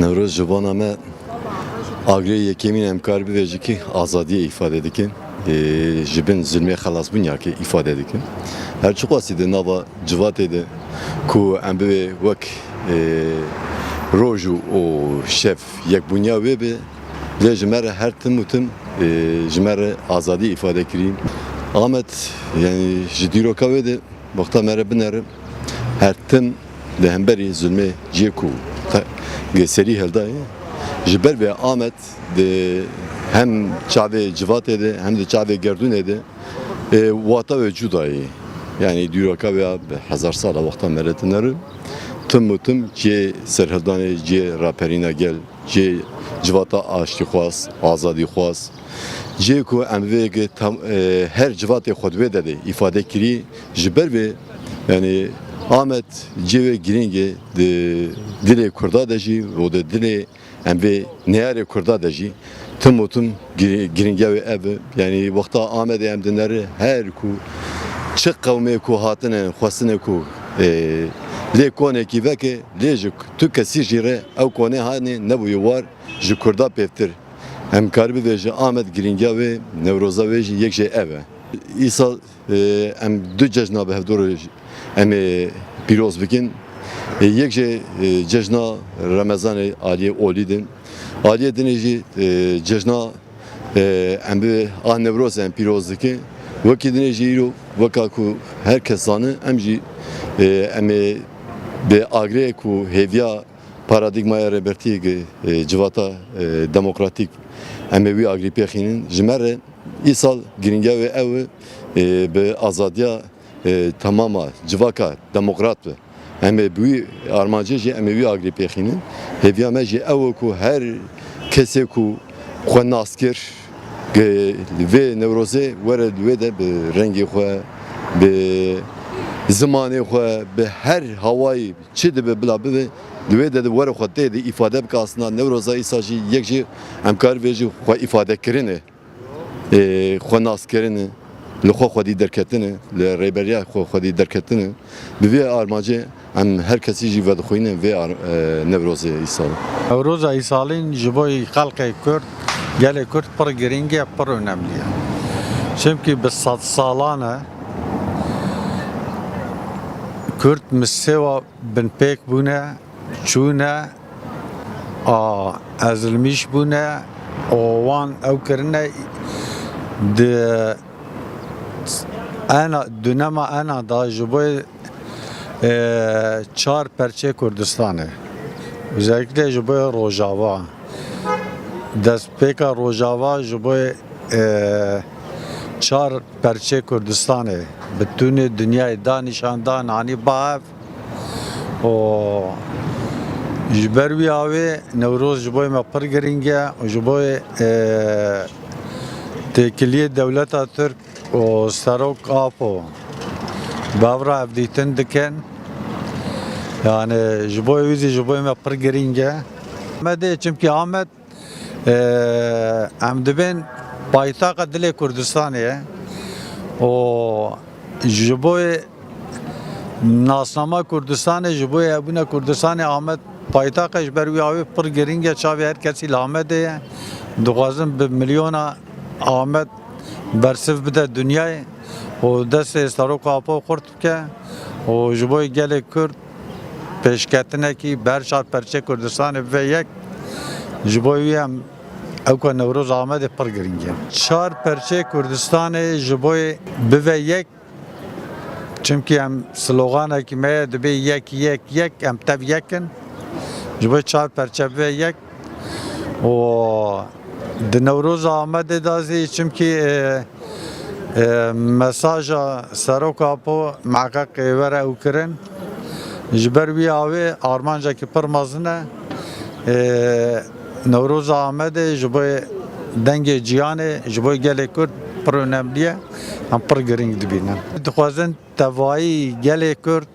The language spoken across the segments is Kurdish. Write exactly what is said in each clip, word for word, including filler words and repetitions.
Newroz ji bona me agirê yekemîn em kar bivêjin kî azadiyê îfade dikin. Ê, ji bin zulmê xelasbûniyakê îfade dikin. Her çiqasî di nava civatê de ku em bivê wek, ê, roj û, û şev yekbûniya wê be, lê ji me re her tim û tim, ê, ji me re azadî îfade kirî. Amed, yanî ji dîroka wê de wexta me re binere, her tim li hemberî zulmê ciyê ku te-, ge serî heldayê, ji ber vê Amed di hem çavê civatê de hem di çavê gerdûnê de, e, wata wê cuda ye. Yanî dîroka wê ya bi hezar sala wexta me re dinere, tim û tim ciyê serhildanê, ciyê raperîna gel, ciyê civata aştîxwaz, azadîxwaz, cihê ku em vê yekê tam, e, her civatê xwe di wê de de îfade kirî, ji ber vê, yanî Amed cihê wê girîng e di dilê Kurda de jî û di dilê em vê neyarê Kurda de jî tim û tim giri-, girîngiya wê ev e. Yanî wexta Amedê em dinere her ku çi qewmê ku hatine, xwestine ku, e, lê konekî veke, lê ji tu kesî jî re ew konê hanê nebûye war ji Kurda pêvtir. Em karî bivêje Amed girîngiya wê, Newroza wê jî yek jê ev e. Îsal, e, em du cejna bi hevdor em ê pîroz bikin. E, yek jê, e, cejna Remezanê aliyê olî din. Aliyê dinê jî, e, cejna, e, em bi a Newroz em pîroz dikin. Wekî dinê jî îro weka ku her kes zane em jî, e, em ê bi agirê ku hêviya paradîgmaya rêbertiyê, e, civata, e, demokratîk em ê wî agirî pêxînin. Ji me re îsal girîngiya wê ew e, e, bi azadiya, e, temama civaka demokrat be. Em ê bi wî armancê jî em ê wî agirî pêxînin. Hêviya me jî ew e ku her kesê ku xwe nas kir, ge-, vê Newrozê were li wê de bi rengê xwe, bi zimanê xwe, bi her hawayî çi dibe bila bibe, li wê de were xwe tê de îfade bike. Aslında Newroza îsa jî yek jî em kar vê jî xwe îfade kirine, e, xwe nas kirine, li xwe xwedî derketine, li rêberiya xwe xwedî derketine. Bi vê armancê em her kesî jî vedixwînin vê ar-, e, Newrozê îsal. Newroza îsalîn ji bo xelkê Kurd, gelê Kurd pir girîng e, pir önemli ye. Çimkî bi sed salan e Kurd misêwa binpêk bûne, çûne, a, ezilmîş bûne, û wan ew kirine di ena, dunema ena da ji bo, e, çar perçê Kurdistanê. Özellikle ji bo Rojava. Destpêka Rojava ji bo, e, çar perçê Kurdistanê bi tûnê dinyayê da nîşan da, nanî ba ev. Û ji ber wî awê Newroz ji bo me pir girîng e û ji bo, e, têkiliyê dewleta Tirk û Serok Apo bi hev re hevdîtin dikin. Yani ji bo wî jî ji bo me pir girîng e. Amedê, çimkî Amed, e, em dibên paytaxa dilê Kurdistanê ye û ji bo nasnama Kurdistanê, ji bo hebûna Kurdistanê Amed paytax e, ji ber wî awê pir girîng e, çavê her kesî li Amedê ye. Dixwazin bi milyona Amed bersiv bide dinyayê û destê Serok Apo xurt bike û ji bo gelê Kurd pêşketinekî bi her çar perçê Kurdistanê bibe yek. Ji bo wî em ewka Newroz Amedê pir girîng e. Çar perçê Kurdistanê ji bo bibe yek, çimkî em sloganekî me ye, dibê yek, yek, yek, em tev yek in. Ji bo çar perçe bibe yek. Û di Newroza Amedê de zî çimkî, e, e, mesaja Serok Apo miheqeq ê were ew kirin. Ji ber wî awê armancekî pir mezin e. E, Newroza Amedê ji bo dengê cîhanê, ji bo gelê Kurd pir önemli ye. Em pir girîng dibînin. Dixwazin tevayî gelê Kurd,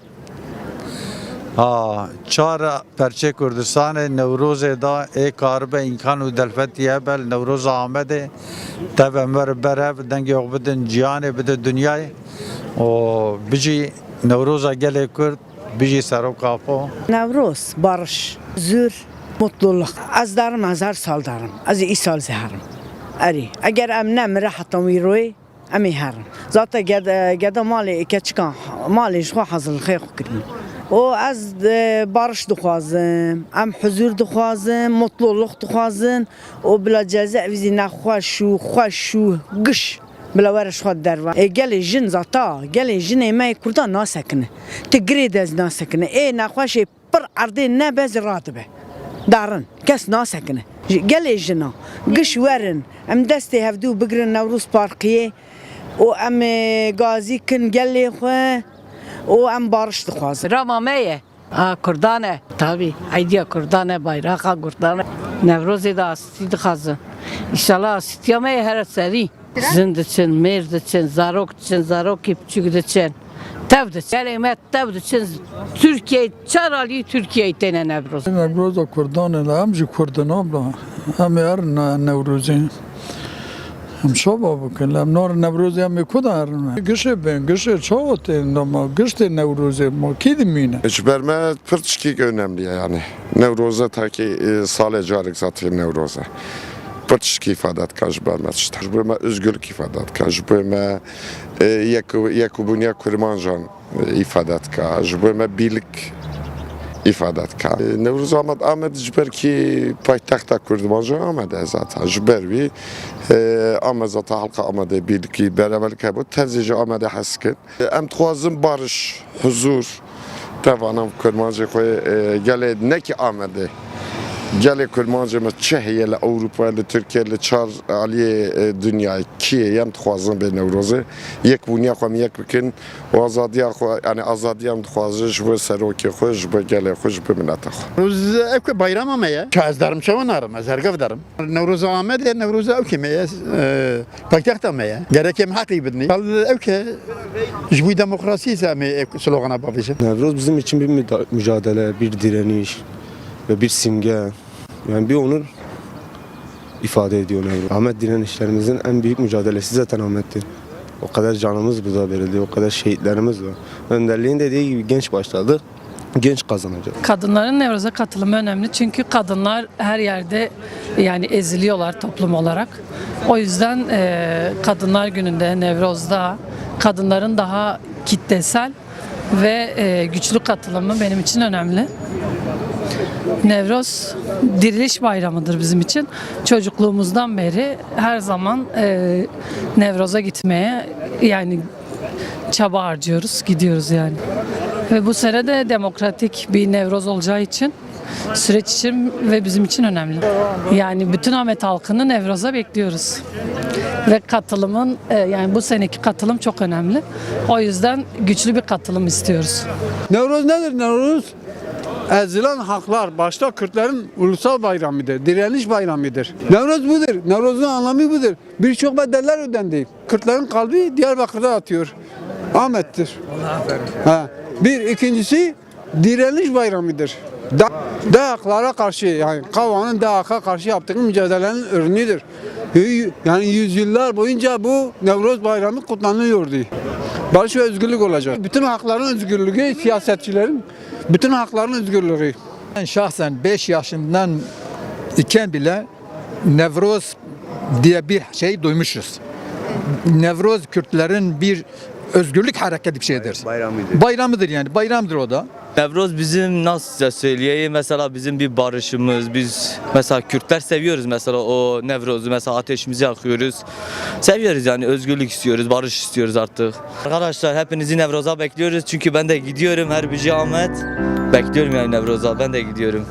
ha, çar perçê Kurdistanê Newrozê da ê karibe îmkan û derfetî hebe li Newroza Amedê tev em were ber hev, dengê xwe bidin cîhanê, bide dinyayê û bijî Newroza gelê Kurd, bijî Serok Apo. Newroz, barış, huzur, Mutluluk. Ez derim, ez her sal derim. Ez îsal zî herim. Erî, eger em nemire heta wî royê, em ê herin. Zaten ged-, geda malê, keçika malê ji xwe hazirlixê xwe kirî. Û ez, e, barış dixwazim, em huzur dixwazin, mutluluk dixwazin. Û bila cezayê wî zî nexweş û xweş û giş bila were ji xwe derve. Ê gelê jin zata, gelê jinê me yê Kurdan nasekine. Ti girê de zî nasekine. Ê nexweşê pir erdê nebe zî radibe. Darin, kes nasekine. Ji gelê jina, giş werin, em destê hevdû bigirin Newroz Parkiyê û em, e, gazî kin gelê xwe û em barış dixwazin. Rama me ye. A, Kurdan e. Tabii. Eydiya Kurdan e, bayraxa Kurdan e. Newrozê de asîtî dixwazin. Înşallah asîtiya me ye here serî. Jin diçin, mêr diçin, zarok diçin, zarokê piçûk diçin. Tev diçin. Gelê me tev diçin. Tirkiyeyê, çar alî Tirkiyeyê têne Newroz. Newroza Kurdan e, em jî Kurd in abla. Em ê herin Newrozê. Em çawa bikin? Em nar Newrozê em ê ku de herin? Gişê bên, gişê çawa tên dema, giş tên Newrozê ma kî dimîne? Ji ber me pir tişkî önemli ye yani. Newroze takî, e, salê carek zaten Newroze. Pir tişkî îfade dike ji ber me tişt. Ji bo me özgürlük îfade dike. Ji bo me, e, yek-, yekbûniya kurmancan, e, îfade dike. Ji bo me birlik îfade dike. E, Newroz Amed, Amed ji ber kî paytexta kurmancan Amed e zaten. Ji ber wî, e, Amed zaten halka Amedê birlikî, beraberlik hebû. Terzê ji Amedê hez dikin. Em dixwazin barış, huzur, tevanan kurmancê xwe, e, gelê nekî Amedê. Gelê kurmancê me çi heye li Ewropa, li Tirkiye, li çar aliyê, e, dinyayê kî ye, em dixwazin bê Newrozê. Yekbûniya xwe em yek bikin û azadiya xwe, yani azadiya em dixwazin ji bo serokê xwe, ji bo gelê xwe, ji bo mileta xwe. Newroz ev ke bayrama me ye. Ça ez derim, çawa narim, ez hergev derim. Newroza Amedê, Newroza ew ke me ye, e, paytexta me ye. Gerek em heqî bidinî. Kal ew ke ji bo demokrasî se em ê ev slogana bavêjin. Newroz bizim için bir müda-, mücadele, bir direniş ve bir simge. Yani bir onur ifade ediyor Newroz. Ahmet direnişlerimizin en büyük mücadelesi zaten Ahmet'tir. O kadar canımız burada verildi, o kadar şehitlerimiz var. Önderliğin dediği gibi genç başladı. Genç kazanacak. Kadınların Nevroz'a katılımı önemli çünkü kadınlar her yerde, yani, eziliyorlar toplum olarak. O yüzden, e, Kadınlar Günü'nde, Nevroz'da kadınların daha kitlesel ve, e, güçlü katılımı benim için önemli. Nevroz diriliş bayramıdır bizim için. Çocukluğumuzdan beri her zaman, e, Nevroz'a gitmeye, yani, çaba harcıyoruz, gidiyoruz yani. Ve bu sene de demokratik bir Nevroz olacağı için süreç için ve bizim için önemli. Yani bütün Ahmet halkını Nevroz'a bekliyoruz. Ve katılımın, e, yani bu seneki katılım çok önemli. O yüzden güçlü bir katılım istiyoruz. Newroz nedir? Newroz ezilen haklar, başta Kürtlerin ulusal bayramıdır, direniş bayramıdır. Newroz budur. Nevroz'un anlamı budur. Birçok bedeller ödendi. Kürtlerin kalbi Diyarbakır'da atıyor. Ahmet'tir. Ha. Bir, ikincisi direniş bayramıdır. Da, D H K'lara karşı, yani Kava'nın D H K'a karşı yaptığı mücadelenin ürünüdür. Yü-, yani yüzyıllar boyunca bu Newroz bayramı kutlanıyordu. Barış ve özgürlük olacak. Bütün hakların özgürlüğü, siyasetçilerin bütün hakların özgürlüğü. Ben şahsen beş yaşından iken bile Nevroz diye bir şey duymuşuz. Nevroz Kürtlerin bir özgürlük hareketi bir şeydir. Bayramıdır. Bayramıdır yani, bayramdır o da. Nevroz bizim, nasıl size söyleyeyim, mesela bizim bir barışımız, biz mesela Kürtler seviyoruz mesela o Nevroz'u, mesela ateşimizi yakıyoruz. Seviyoruz yani, özgürlük istiyoruz, barış istiyoruz artık. Arkadaşlar, hepinizi Nevroz'a bekliyoruz çünkü ben de gidiyorum, her bir şey Ahmet. Bekliyorum yani Nevroz'a, ben de gidiyorum.